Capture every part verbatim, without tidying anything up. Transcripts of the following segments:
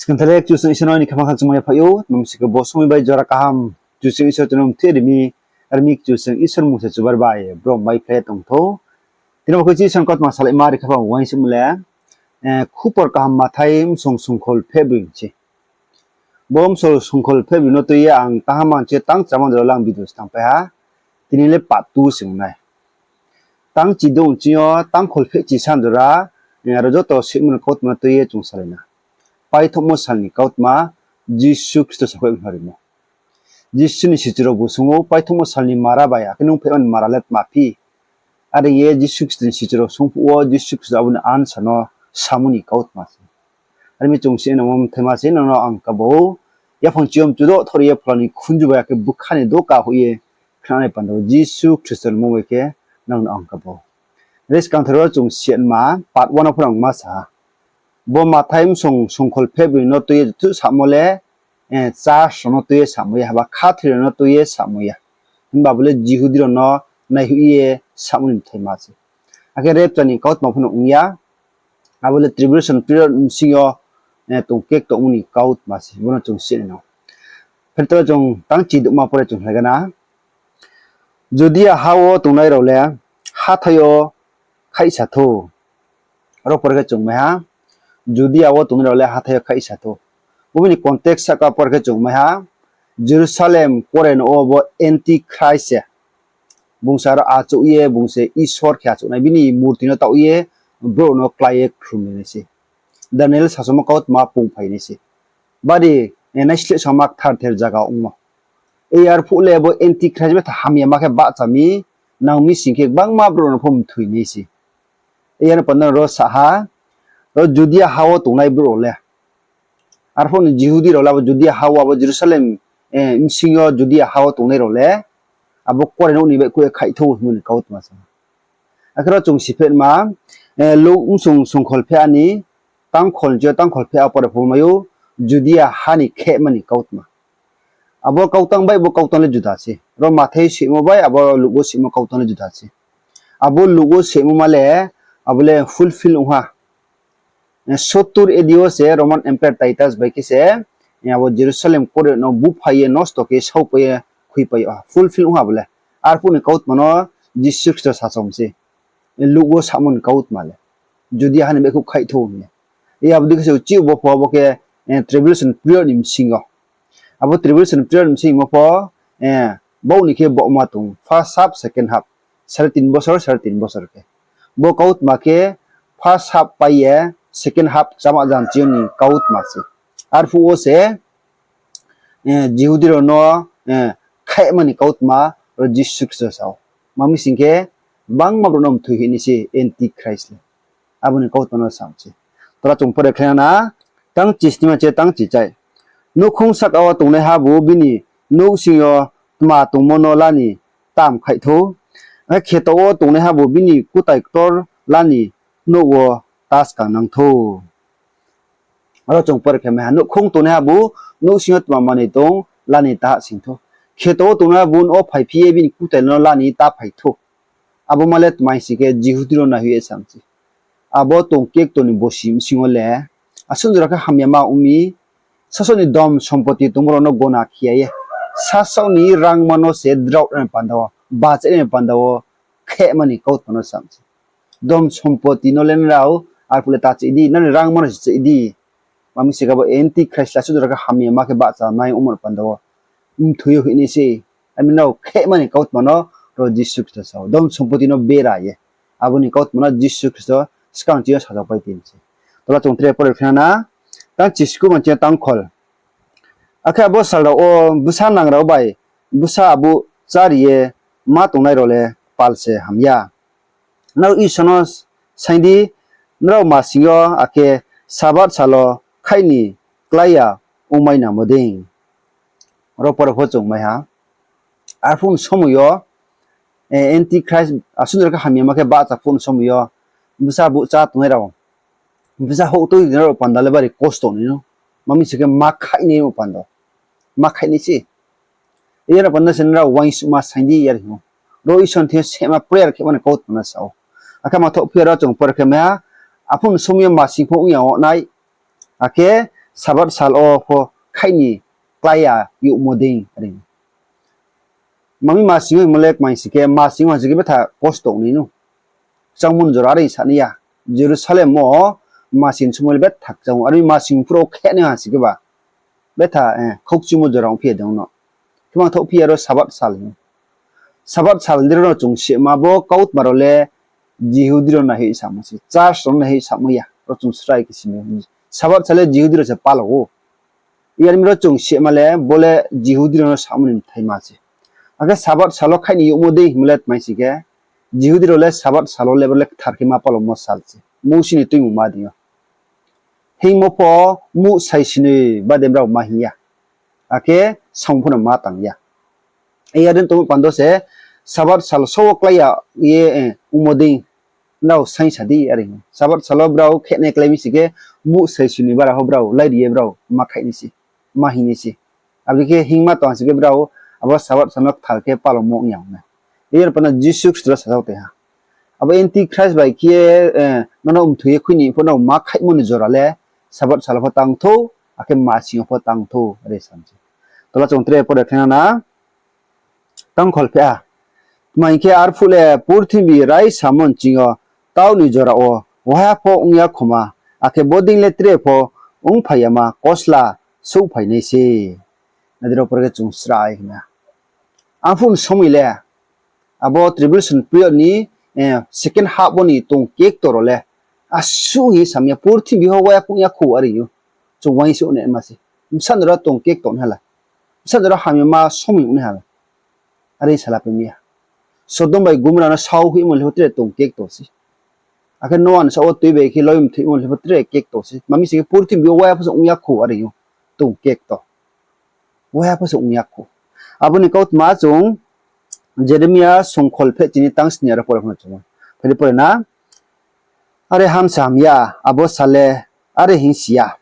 Skang tha le Kchusoyang Isor no ni khaphang khakchangmai ya phai ou, tma mi sing khe bo somoi bai jora kaham Kchusoyang Isor chung no mthe ri mi, ar mi Kchusoyang Isor mmung se chubar bai brom bai phlai ye tong thou. Tini bo khe Kchusoyang kautma salaima ri khaphang uaingsouhmo le, eh, Khupor Kaham Mathai bsong songkhol phehbroi se. Bo bsong songkhol phehbroi no tui ye ang tangha man se tang chama jora lang video se tangpai ha. Tini le part two se ong nai. Tang chi dong ching yo tang khol phehchi san jora, eh, aro joto sihmo ni kautma no tui ye chung salai na. Paithouhmo sal ni kautma, Jisu Khristo sakhouh ye mhlorimo. Jisu ni sichu rao bu swunng ou, paithouhmo sal ni mara bai, akhe nung phehma ni mara le tma phi? Are ye Jisu Khristo ni sichu rao swunng phuh wo, Jisu Khristo abo ni answer no samo ni kautma se. Are mi chung sih nangmo mthaima se nang no ang kabo ou. Yaphang chiyom chudo thor ye phola ni khunju bai akhe bkha ni doka hoih ye khnanai panda wo Jisu Khristo ni mmung bai khe nang no ang kabo ou. Re skang tha ro chung sih ma part one wo pho ang ma sa ha. Bo Mathai bsong songkhol phehbroi no tui ye juthu samo le, eh, church rao no tui ye samo ya, haba khathoi rao no tui ye samo ya. Himba abo le Jihudi rao no naihoih ye samo ni mthaima se. Akhe rapture ni kautma pho no ong ya. Abo le tribulation period bsing yo, eh, tong kek tongmo ni kautma se. Bo no chung sih nai no. Phai di chung tang chi dongma pore chung hlai gana. Judia ha wo tongnai rao le hathái yo khaihsa thou. Aro pore khe chung mai ha, Judia wo tongnai rao le hathái yo khaihsa thou. Bo bini context sahka pore khe chung mai ha, Jerusalem kore no wo bo Antichrist se. Bung se aro achouh ye, bung se Isor khe achouh nai, bini murti no taoh ye, brouh no klái ye khlum nai se. Daniel sasaomo kautma pungphai nai se. Bari, eh, naisleh sama kthar ther zaga ongmo. Ei arphuh le bo Antichrist betha hamyama khe bahcha mi, nang mi sing khe gbangma brouh no pho mthoi nai se. Ei ano panda ro sa ha, ro Judia ha wo tongnai brouh rao le. Arphuh ni Jihudi rao le abo Judia ha wo, abo Jerusalem, eh, bsing yo Judia ha wo tongnai rao le, abo kore nouh ni baihkhouh ye khaih thou hingmo ni kautma sa. Akhe ro chung siphetma, eh, Luk bsong songkhol pheh ani, tangkhol ni chi yo tangkhol pheh a pore pho mai ou, Judia ha ni khehma ni kautma. Abo kautang bai bo kautang le juda se. Ro Mathai sihmo bai abo Luk wo sihmo kautang le juda se. Abo Luk wo sihmo ma le, abo le fulfill ong ha. Eh, sottur A D wo se Roman Emperor Titus bai khe se, eh, abo Jerusalem kore no buphai ye nosto khe saopai ye khuipai yo ha. Fulfill ong ha abo le. Arphuh ni kautma no Jisu Khristo sasaomo se. Eh, Luk wo samo ni kautma le. Judia ha ni baihkhouh khaih thou hing ye. Eh, abo dei khe se uchih bo pho abo khe, eh, tribulation period ni bsing yo. Abo tribulation period bsing yo pho, eh, bau ni khe baohma tong, first half, second half. Sare tin bosor, sare tin bosor khe. Bo kautma khe first half pai ye second half kchama jang chi yo ni kautma se. Arphuh wo se, eh, Jihudi rao no, eh, khaihma ni kautma ro Jisu Khristo sa ou. Tma mi sing khe, gbangma brouh no mthoi hoih nai se Antichrist le. Abo ni kautma no sa se. Tora chung pore khe na, tang chi snima chi tang chi chai. Nouhkhong sahka wo tongnaiha bu bini nouhsing yo tma tongmo no la ni tam khaih thou. Akhe kheto wo tongnaiha bu bini kutai ktor la ni nouh wo ta skang nang thou. Aro chung pore khe mai ha, nouhkhong tongnaiha bu nouhsing yo tma manoi tong la ni ta sing thou. Kheto wo tongnaiha bu nouh wo phaiphi ye bini kutai no la ni ta phai thou. Abo ma le tma sing khe Jihudi rao naihoih ye sa mi se. Abo tong kekto ni bosi bsing yo le, asuh jora khe hamyama ong mi, sasaoh ni dom sompoti tongmo rao no gona khe ya ye, sasaoh ni rangma no se drao nai panda wo, bachai nai panda wo, khehma ni kautma no sa mi se. Dom sompoti no le nrao, arphuh le ta chih di, nani rangma no se chih di. Tma mi sing khe abo Antichrist le asuh jora khe hamyama khe bahchanai ongmo ni panda wo mthoi ye hoih nai se. Ami nrao khehma ni kautma no ro Jisu Khristo sa ou. Dom sompoti no bera ye. Abo ni kautma no Jisu Khristo skang chi yo sajaopai tong se. Tola chung tre pore khe na, tang chisku man chi yo tangkhol. Akhe abo sal rao wo bsa nang rao bai bsa abu chári ye ma tongnai rao le kpal se ham ya. Nrao Isor no saing di, nrao masing yo akhe Sabath sal wo khaih ni klái ya ongmai nangmo dei. Aro pore pho chung mai ha. Arphuh ni somoi yo, eh, Antichrist, asuh jora khe hamyama khe bahcha phuh ni somoi yo, bsa bu chá tongnai rao, bsa houh tui tongnai rao panda le bari kosto nai no. Tma mi sing khe ma khaih nai o panda. Ma khaih nai se. Iyar panda se nrao uaingsouhma saing di yar hing ou. Ro Isor ni thing yo sema prayer khema ni kautma no sa ou. Akhe ma thoh phi aro chung pore khe mai ha, arphuh ni somoi yo masing pho ong ya ong nai. Akhe Sabath sal wo pho khaih ni klái ya youhmo dei are. Mami masing yo hingmo le kmai sing khe, masing yo ha sing khe betha kosto ong nai nou. Kchangmo ni jora are sa nai ya. Jerusalem wo masing somoi le betha kchang ou. Are masing phuh wo khaih nai ha sing khe ba betha, eh, khoukchimo jora ongphi ya de ong no. Khe mangthaoh phi ya ro Sabath sal hing. Sabath sal dei ro no chung sima bo kautma rao le Jihudi rao no naihoih samo se. Church rao no naihoih samo ya. Ro chung srai khe simi. Sabath sal le Jihudi rao se palo ou. Yar mi ro chung sima le, bo le Jihudi rao no samo ni mthaima se. Akhe Sabath sal wo khaih ni youhmo dei hingmo le tmai sing khe, Jihudi rao le Sabath sal wo le bro le kthar khe ma palomo sal se. Mousi ni tuimungma dei yo. Hingmo pho muh saisinoi bade brao ma hing ya. Akhe samung pho no ma tang ya. Yar dei tongmo panda se, Sabath sal so wo klái ya ye, eh, ongmo dei, nrao saingsa di are hing. Sabath sal wo brao khaih nai klái mi sing khe, muh saisinoi bara pho brao lairi ye brao ma khaih nai se, ma hing nai se. Abo dei khe hingma tong ha sing khe brao abo Sabath sal no kthar khe palomo ong ya ong nai. Yar panda Jisu Khristo le sajao tong ha. Abo Antichrist bai khe, eh, nono mthoi ye khui ni pho no ma khaihmo ni jora le Sabath sal wo pho tang thou, akhe masing yo pho tang thou are sa se. Tola chung tre pore khe na na, tangkhol pheh ha. Tma hing khe arphuh le purthimbi raisamo nching yo tau ni jora wo waiha pho ong ya khoma, akhe bodei le tre pho ongphai yama kosla souhphai nai se. Nadi ro pore khe chung srai hing na. Arphuh ni somoi le, abo tribulation period ni, eh, second half wo ni tong kekto rao le, asuh hing ye sam ya, purthimbi pho waiha pho ong ya khou are ou. Chung uaingsouh nai ma se. Bsa ni ro tong kekto nai hala. Bsa ni ro hamyama somoi ong nai hala. Are sala pai mi ya. Sodom bai Gomorra no saoh hoihmo le pho tre tong kekto se. Akhe Noa ni saoh wo tui bai khe loi mthoihmo le pho tre kekto se. Mami sing khe purthimbi yo waiha pho se ong ya khou are ou. Tong kekto. Waiha pho se ong ya khou. Abo ni kautma chung Jeremia songkhol pheh chini tang sni aro pore pho no chung. Phai di pore na. Are hamsa hamya, abo sal le are hingsi ya.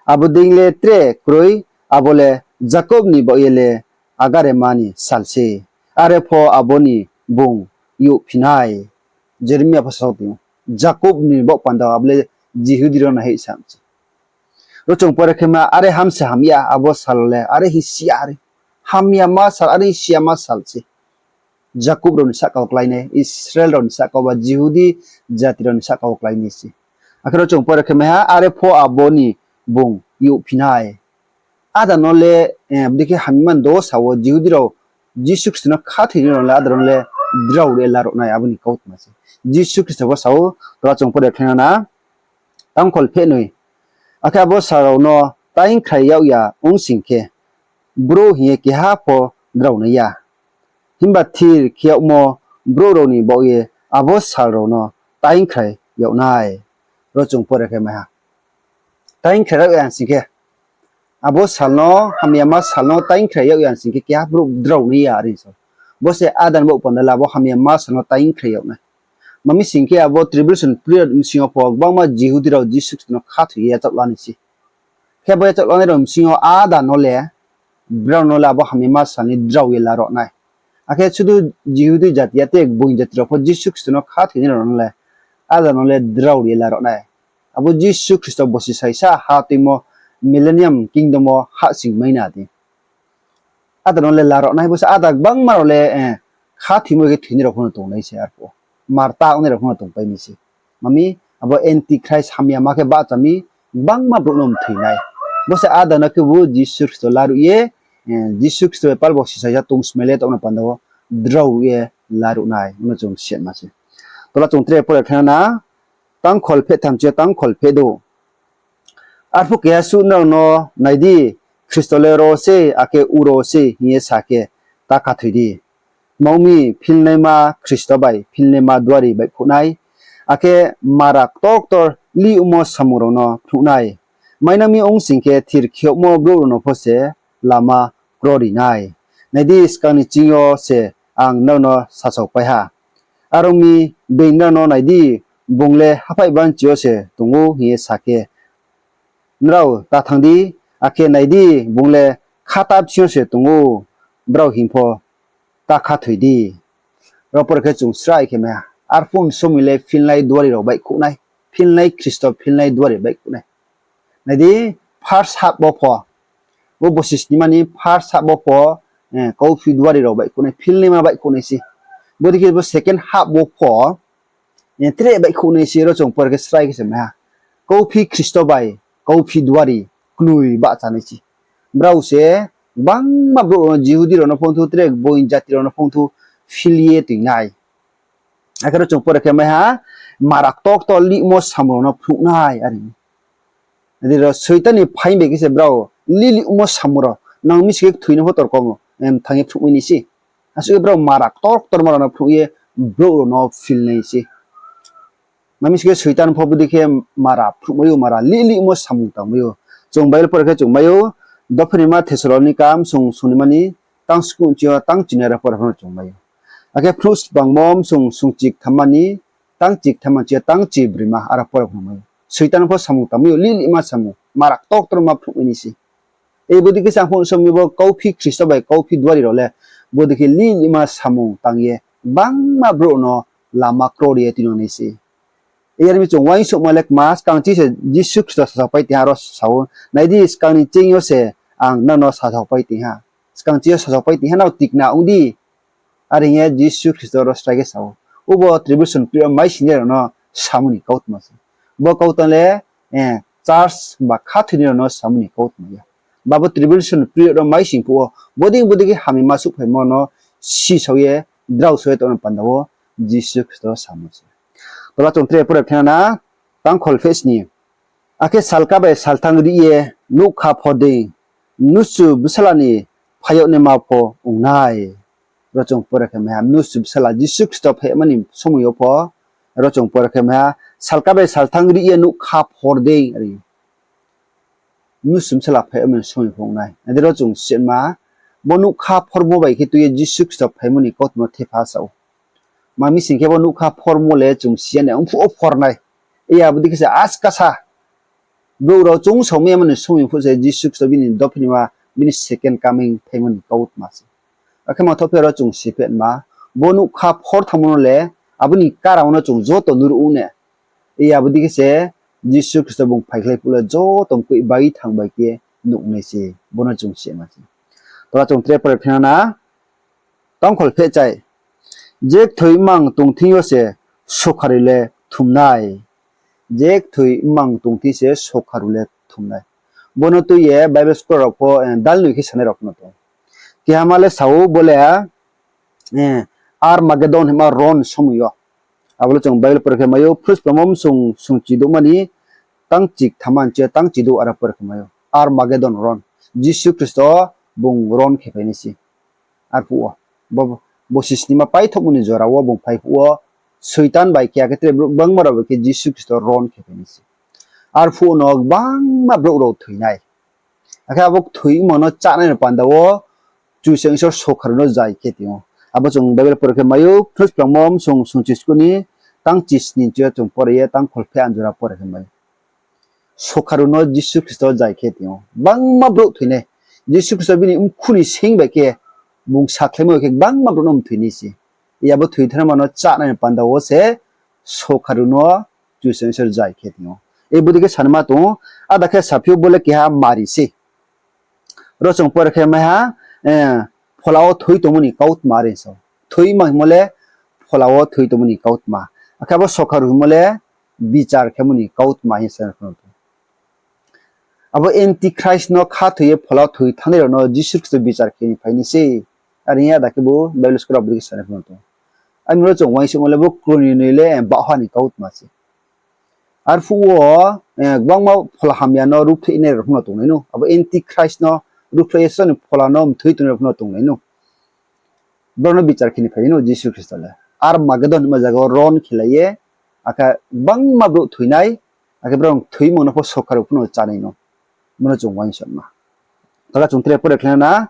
Abo dei le tre kroi, abo le Jakob ni baoh ye le agarema ni sal se. Are pho abo ni bung youhphi nai. Jeremia pho sao tong ou. Jakob ni baoh panda abo le Jihudi rao naihoih sam se. Ro chung pore khe ma, are hamsa hamya, abo sal le are hingsi ya are. Hamyama sal, are hingsi yama sal se. Jakob rao ni sahka wo klái nai, Israel rao ni sahka wo ba Jihudi jati rao ni sahka wo klái nai se. Akhe ro chung pore khe mai ha, are pho abo ni bung youhphi nai. Áda no le, eh, abo dei khe hamyama ni dosa wo Jihudi rao Jisu Khristo no khathoinai rao le, áda no le drao ri ye laruh nai, abo ni kautma se. Jisu Khristo pho sao, tola chung pore khe na na, tangkhol phehnoi. Akhe abo sal rao no taingkhrai yag ya ong sing khe, brouh hing ye keha pho drao nai ya. Himba thir khe yagmo brouh rao ni baoh ye abo sal rao no taingkhrai yag nai. Ro chung pore khe mai ha. Taingkhrai yag ya sing khe, abo sal no, hamyama sal no taingkhrai yag ya sing khe, keha brouh drao nai ya are sa. Bo se áda ni baoh panda le abo hamyama sal no taingkhrai yag nai. Mami sing khe abo tribulation period bsing yo pho gbangma Jihudi rao Jisu Khristo no khathoi ye yachaoh la nai se. Khe bo yachaoh lanai rao bsing yo áda no le, brao no le abo hamyama sal ni drao ye laruh nai. Akhe sudu Jihudi jati ya tei gboing jati rao pho Jisu Khristo no khathoinai rao no le, áda no le drao ri ye laruh nai. Abo Jisu Khristo bosi saisa ha tuimo millennium kingdom wo hahsoing mai na di. Áda no le laruh nai, bo se áda gbangma rao le, eh, khathoimo khe thoinai rao pho no tong nai se arphuh. Marta ongnai rao pho no tongpai nai se. Mami, abo Antichrist hamyama khe bahcha mi, gbangma brouh no mthoi nai. Bo se áda no khebu Jisu Khristo laruh ye, eh, Jisu Khristo bai pal bosi saisa tongsmai le tongna panda wo drao ye laruh nai, no chung sima se. Tola chung tre pore khe na, tangkhol pheh tham chi yo tangkhol pheh dou. Arphuh keha suh nrao no, nai di, Khristo le ro se, akhe uro se, hing ye sa khe, ta khathoi di. Tma ong mi, philnaima Khristo bai philnaima duari baihkhouh nai, akhe mara ktor ktor lih ongmo samung rao no phnuh nai. Mainang mi ong sing khe, thir khe yagmo brouh rao no pho se lama krori nai. Nai di, skang ni ching yo se ang nrao no sasaopai ha. Are ong mi, being nrao no nai di, bung le haphaih banchi yo se tong ou, hing ye sa khe, nrao ta thanng di, akhe nai di, bung le khata bsing yo se tong ou, brao hing pho ta khathoi di. Ro pore khe chung srai khe mai ha. Arphuh ni somoi le philnai duari rao baihkhouh nai. Philnai Khristo, philnai duari baihkhouh nai. Nai di, first half wo pho, bo bosi snima ni first half wo pho, kauphi duari rao baihkhouh nai, philnaima baihkhouh nai se. Bodei khe bo second half wo pho, tre baihkhouh nai se, ro chung pore khe srai khe se mai ha. Kauphi Khristo bai kauphi duari knoi bahcha nai se. Brao se gbangma brouh rao no, Jihudi rao no phongthou, tre boin jati rao no phongthou, phil ye toing nai. Akhe ro chung pore khe mai ha, mara ktor ktor lihmo samung rao no phnuh nai are. Adi ro Soitan ni phaing bai khe se brao lih lihmo samung rao, nang mi se khe kthoi no pho torkom, em, thanng ye phnuh mai nai se. Asuh khe brao mara ktor ktorma rao no phnuh ye brouh rao no phil nai se. Mami se khe Soitan pho bodei khe mara phnuh mai ou, mara lih lihmo samung tang mai ou. Chung Bible pore khe chung mai ou, dophinima Thessalonika bsung sungnaima ni tang skuh chi yo tang chini aro pore pho no chung mai ou. Akhe Phnuh Sbangmo bsung sungchi kthamma ni tang chi kthamma chi yo tang chi broima aro pore pho no mai ou. Soitan pho samung tang mai ou, lih lihma samung, mara ktor ktorma phnuh mai nai se. Ei bodei khe se ang pho song mi, bo kauphi Khristo bai kauphi duari rao le bodei khe lih lihma samung tang ye gbangma brouh no lama kroi ye tuinang nai se. Yar mi chung uaingsouhma le kma, skang chi se Jisu Khristo sasaopai tong ha, aro sa ou, nai di, skang ni ching yo se ang nang no sasaopai tong ha. Skang chi yo sasaopai tong ha, nrao tikna ong di. Are hing ye Jisu Khristo ro srai khe sa ou. Obo tribulation period wo maising nai rao no samo ni kautma se. Bo kautma le, church ba khathoinai rao no samo ni kautma ya. Ba bo tribulation period wo maising phuh wo bodei bodei khe hamyama souhphaimo no sisao ye, drao sao ye tongna panda wo Jisu Khristo samo se. Tola chung tre pore phena na, tang kholpheh sni. Akhe salka bai salthang ri ye nougkha phor dei, mnusu bsala ni phai yag naima pho ong nai. Ro chung pore khe mai ha, mnusu bsala Jisu Khristo phaima ni somoi yo pho, ro chung pore khe mai ha, salka bai salthang ri ye nougkha phor dei, are mnusu bsala phaima ni somoi pho ong nai. Ade ro chung sima, bo nougkha phormo bai khe tui ye Jisu Khristo phaimo ni kautma no thepha sa ou. Ma mi sing khe bo nougkha phormo le chung si ya ni ongphuh wo phor nai. Iya bodei khe se askasa brouh rao chung saomai ya mani somoi phuh se Jisu Khristo bini dophinima, bini second coming phaimo ni kautma se. Akhe ma thophe ro chung si phetma, bo nougkha phor thanngmo no le, abo ni karamo no chung joto nuruh ou ne. Iya bodei khe se Jisu Khristo bung phaikhlai phuh le joto mkoih bai thanng bai khe nuh nai se, bo no chung sima se. Tola chung tre pore phena na, tang kholpheh chai. Je kthoi mang tong thing yo se sokharu le kthum nai. Je kthoi mang tong thing se sokharu le kthum nai. Bo no tui ye Bible scholar rao pho, dalnoi khe sanai rao pho no tong. Kehama le sa ou bo le, Armagedon hima ron somoi yo. Abo le chung Bible pore khe mai ou, Phnuh Sbangmo bsung sungchi douhma ni tang chi kthamma ni chi yo tang chi douh aro pore khe mai ou. Armagedon ron. Jisu Khristo bung ron khe phai nai se. Arphuh wo, bo, bosi snima paithohmo ni jora wo bung phai phuh wo, Soitan bai khe akhe tre brouh gbangma rao bai khe Jisu Khristo ron khe phai nai se. Arphuh no gbangma brouh rao thoi nai. Akhe abo kthoi ongma no chánai ni panda wo Kchusoyang Isor sokharu no zai khe tong ou. Abo chung Bible pore khe mai ou, Phnuh Sbangmo bsung sungchi skuh ni tang chi sni chi yo chung pore ye tang kholpheh anjora pore khe mai ou. Sokharu no Jisu Khristo zai khe tong ou. Gbangma brouh thoi nai. Jisu Khristo bini mkhu ni sing bai khe bung sakhlaimo khe gbangma brouh no mthoi nai se. Iya bo thoi thanngma no chánai ni panda wo se sokharu no Kchusoyang Isor zai khe tong ou. Ei bodei khe sanma tong ou, ada khe saphi ou bo le keha mari se. Ro chung pore khe mai ha, phola wo thoi tongmo ni kautma are sa ou. Thoi mang hingmo le phola wo thoi tongmo ni kautma. Akhe abo sokharu hingmo le bichar khemo ni kautma hing sa ou. Abo Antichrist no khathoi ye phola wo thoi thanngnai rao no Jisu Khristo bichar khe ni phai nai se. Are hing ye ada khe bo Bible scholar rao bodei khe sanai pho no tong. Ami ro chung uaingsouhmo le bo kroi ni noi le bahha ni kautma se. Arphuh wo, gbangma phola hamya no ruhphreh nai rao pho no tongnai nou. Abo Antichrist no ruhphreh ye Isor ni phola no mthoi tongnai rao pho no tongnai nou. Brao no bichar khe ni phai nai nou Jisu Khristo le. Armagedon hingma zaga wo ron khelai ye, akhe gbangma brouh thoi nai, akhe brao thoi mang no pho sokharu pho no chánai nou. Bo no chung uaingsouhma. Tola chung tre pore khe na,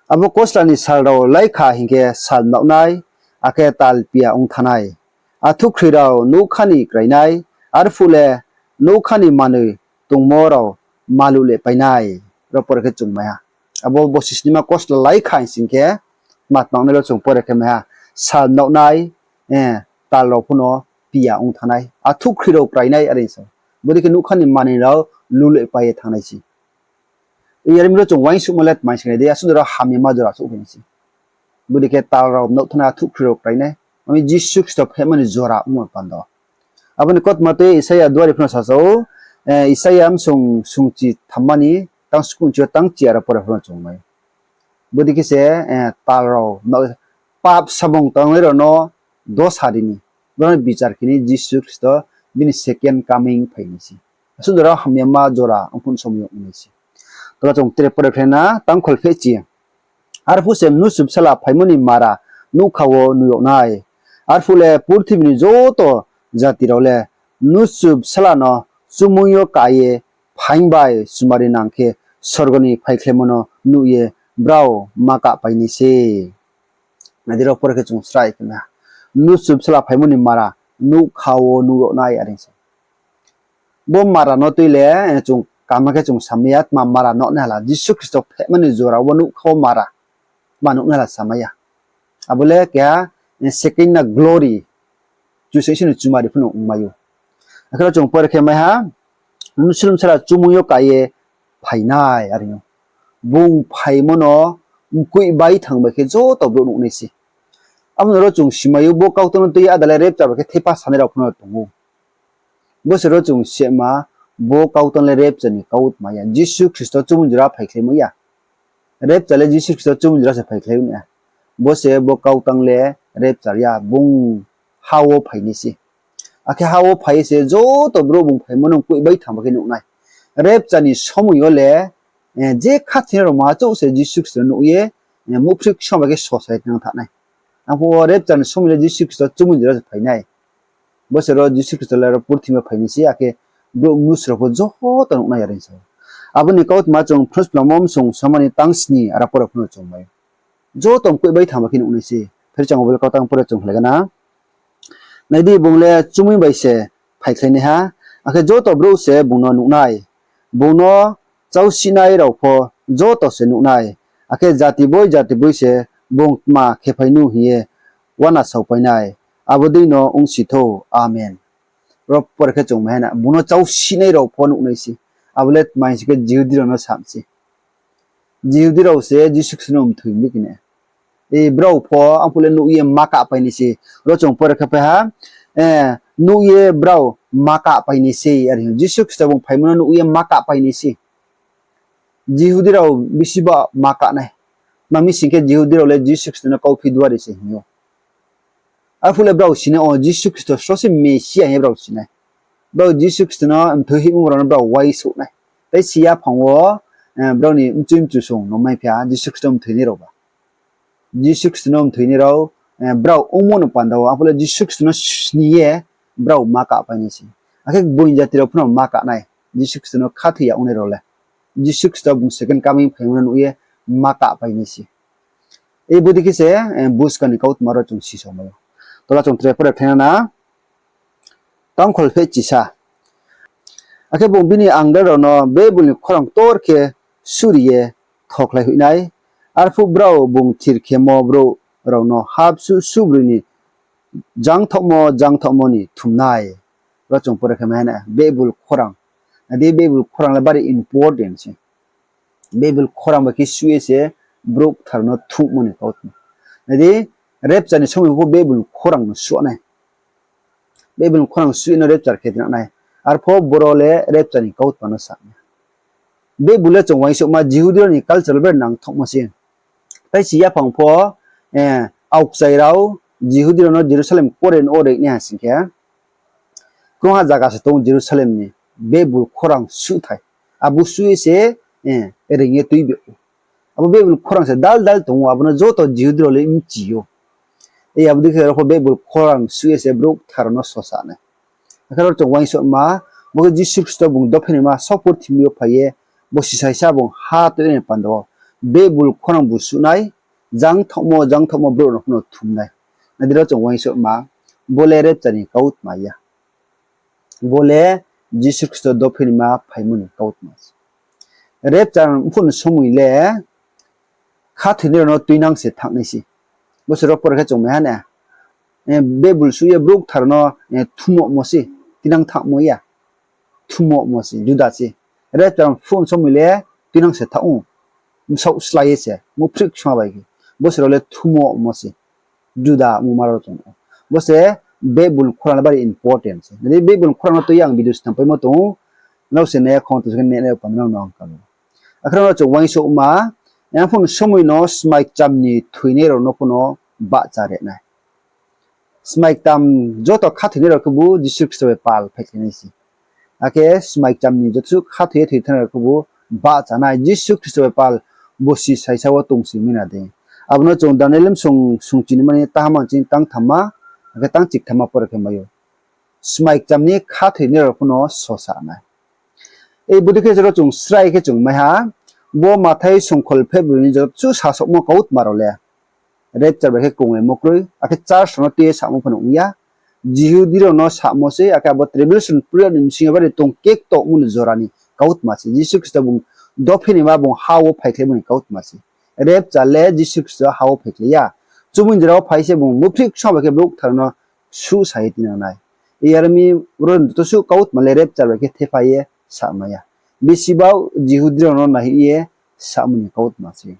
abo kosla ni sal rao laikha hing khe sal mnaoh nai, akhe tal pia ong thanng nai. Athuhkhroi rao nougkha ni krai nai, arphuh le nougkha ni manoi tongmo rao maluh le pai nai. Ro pore khe chung mai ha. Abo bosi snima kosla laikha hing sing khe, tma tma ong nai ro chung pore khe mai ha. Sal mnaoh nai, tal rao pho no pia ong thanng nai. Athuhkhroi rao krai nai are sa ou. Bodei khe nougkha ni manoi rao lulehpai ye thanng nai se. Yar mi ro chung uaingsouhmo le tma hing khe nai di, asuh jora hamyama jora souhphai nai se. Bodei khe tal rao nouh thana thuhkhri rao krai nai. Ami Jisu Khristo phehma ni jora ongmo panda. Abo ni kautma tei Isaia duari pho no sasa ou, Isaia bsung sungchi thamma ni tang sungchi yo tang chi aro pore pho no chung mai. Bodei khe se tal rao pap samung tangnai rao no dosa ri ni, brao no bichar khe ni Jisu Khristo bini second coming phai nai se. Asuh jora hamyama jora ongphun somoi yo ong nai se. Tola chung tre pore khe na tang kholphehchi. Arphuh se mnusu bsala phaimo ni mara nougkha wo nuh yag nai. Arphuh le purthimbi ni joto jati rao le mnusu bsala no chumui yo ka ye phaing bai chumari nang khe sorgo ni phaikhlaimo no nuh ye brao ma kahpai nai se. Nai di, ro pore khe chung srai khe na. Mnusu bsala phaimo ni mara nougkha wo nuh yag nai are se. Bo mara no tui le, chung kama khe chung samai ya, tma mara nuh nai hala, Jisu Khristo phehma ni jora wo nougkha wo mara, tma nuh nai hala samai ya. Abo le keha second na glory, Kchusoyang Isor ni chumari pho no ongmai ou. Akhe ro chung pore khe mai ha, mnusu bsala chumui yo ka ye phai nai are ou. Bung phaimo no mkoih bai thang bai khe joto brouh nuh nai se. Abo no ro chung simai ou, bo kautang no tui ye ada le rapture bai khe thepha sanai rao pho no tong ou. Bo se ro chung sima, bo kautang le rapture ni kautma ya, Jisu Khristo chumui jora phaikhlaimo ya. Rapture le Jisu Khristo chumui jora se phaikhlai ou na. Bo se bo kautang le rapture ya, bung ha wo phai nai se. Akhe ha wo phai ye se joto brouh bung phaimo no mkoih bai thang bai khe nuh nai. Rapture ni somoi yo le, je khathoinai rao ma chouh se Jisu Khristo no nuh ye, muhphrih ksong bai khe sosai nang thanng nai. Arphuh rapture ni somoi le Jisu Khristo chumui jora se phai nai. Bo se ro Jisu Khristo le ro purthimbi yo phai nai se, akhe brouh mnusu rao pho joto nuh nai are sa ou. Abo ni kautma chung Phrungsphlangmo bsung soma ni tang sni aro pore pho no chung mai. Joto mkoih bai thang bai khe nuh nai se. Pherchang bo le kautang pore chung khlai na. Nai di, bung le chumui bai se phaikhlainaiha, akhe joto brouh se bung no nuh nai. Bung no chausinai rao pho joto se nuh nai, akhe jati boi jati boi se bung tma khe phai nu hing ye uana saopai nai. Abo dei no ongsi thou. Amen. Ro pore khe chung mai ha na, bung no chausinai rao pho nuh nai se. Abo le tma hing si khe Jihudi rao no sam se. Jihudi rao se Jisu Khristo no mthoi mi khe na. Brao pho arphuh le nuh ye ma kahpai nai se. Ro chung pore khe phai ha, nuh ye brao ma kahpai nai se are ou. Jisu Khristo bung phaimo no nuh ye ma kahpai nai se. Jihudi rao bisi ba ma kah nai. Tma mi sing khe Jihudi rao le Jisu Khristo no kauphi duari se hing ou. Arphuh le brao si nai, o Jisu Khristo sro se Mesia hing ye brao si nai. Brao Jisu Khristo no mthoi hoihmo rao no brao uaingsouh nai. Tei si yaphang wo, brao ni mchoi mchusung no maiphi ha Jisu Khristo mthoinai rao ba. Jisu Khristo no mthoinai rao, brao ongmo no panda wo, arphuh le Jisu Khristo no sni ye brao ma kahpai nai se. Akhe gboing jati rao pho no ma kah nai, Jisu Khristo no khathoi ya ongnai rao le. Jisu Khristo bung second coming phaimo no nuh ye ma kahpai nai se. Bodei khe se buskang ni kautma ro chung sisao mai ou. Tola chung tre pore khe na, tang kholphehchisa. Akhe bung bini angel rao no Bebul ni khorang ktor khe suri ye thokhlai hoih nai. Arphuh brao bung thir khemo brouh rao no hapsuh suhbroi ni jangthaohmo jangthaohmo ni thum nai. Ro chung pore khe mai ha na, Bebul khorang. Nai di, Bebul khorang le bari important se. Bebul khorang bai khe suh ye se brouh kthar no thummo ni kautma. Nai di, rapture ni somoi pho Bebul khorang no suh nai. Bebul khorang suh ye no rapture khe tinang nai. Arphuh boro le rapture ni kautma no sa nai. Bebul le chung uaingsouhma Jihudi rao ni culture le bari nangthaohmo se. Tei si yaphang pho, aokchai rao Jihudi rao no Jerusalem kore no reing nai ha sing khe, krungha zaga se tong Jerusalem ni Bebul khorang suhthai. Abo suh ye se reing ye tuibi ou. Abo Bebul khorang se dal dal tong ou, abo no joto Jihudi rao le mchi ou. Abo dei khe ro pho Bebul khorang suh ye se brouh kthar rao no sosa nai. Akhe ro chung uaingsouhma, bo khe Jisu Khristo bung dophenaima so purthimbi yo phai ye, bo sisaisa bung ha tui nai panda wo, Bebul khorang bu suh nai, jangthaohmo jangthaohmo brouh rao no pho no thum nai. Nai di, ro chung uaingsouhma, bo le rapture ni kautma ya. Bo le Jisu Khristo dophenaima phaimo ni kautma se. Rapture mphuh ni somoi le khathoinai rao no tuinang se thanng nai se. Bo se ro pore khe chung mai ha na, Bebul suh ye brouh kthar rao no thummo se, tuinang thanngmo ya. thumomo se, Juda se. Rapture phuh somoi le tuinang se thaoh ou. Bsaoh slái ye se, muhphrih ksung bai khe. Bo se rao le thumomo se. Juda mungma rao chung. Bo se Bible khorang le bari important se. Nai di Bible khorang no tui ye ang video snam paimo tong ou. Nrao se nai ya khong tong se khe nai nai panda nang no ang kamo. Akhe nrao chung uaingsouhma, yang phuh somoi no smai kcham ni thoinai rao no pho no bahcha ri nai. Smai ktam joto khathoinai rao khebu Jisu Khristo bai pal phaikhlai nai se. Akhe smai kcham ni joto suh khathoi ye thoi thanngnai rao khebu bahcha nai Jisu Khristo bai pal bosi saisa wo tongsi mi na dei. Abo no chung Daniel bsung sungchini mani tahamang chini tangthamma, akhe tangchikthamma pore khe mai ou. Smai kcham ni khathoinai rao pho no sosa nai. Ei bodei khe jora chung srai khe chung mai ha, bo Mathai songkhol phehbroi ni joto suh sasaomo kautma rao le rapture bai khe konglaimo kroi, akhe church rao no tui ye samo pho no ong ya. Jihudi rao no samo se, akhe abo tribulation period ni bsing yo bari tong kekto ongmo ni jora ni kautma se. Jisu Khristo bung dophi ni ma bung ha wo phaikhlaimo ni kautma se. Rapture le Jisu Khristo ha wo phaikhlai ya. Chumui jora wo phai se bung muhphrih ksung bai khe brouh kthar no suhsa ye tinang nai. Yar mi bro joto suh kautma le rapture bai khe thepha ye sama ya. Bisi bau Jihudi rao no nai ye samo ni kautma se.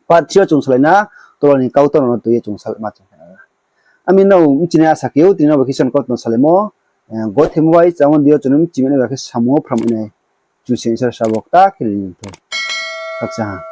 Part three yo chung salai na, tola ni kautma rao no tui ye chung salaima chung khe na. Ami nrao mchinai asa khe ou, tini no bai khe Isor ni kautma salaimo, eh, gothemo bai chamo di yo chung no mchimai nai bai khe samung wo phramai nai. Kchusoyang Isor sabo kta khe ri ni thou. Khakchang ha.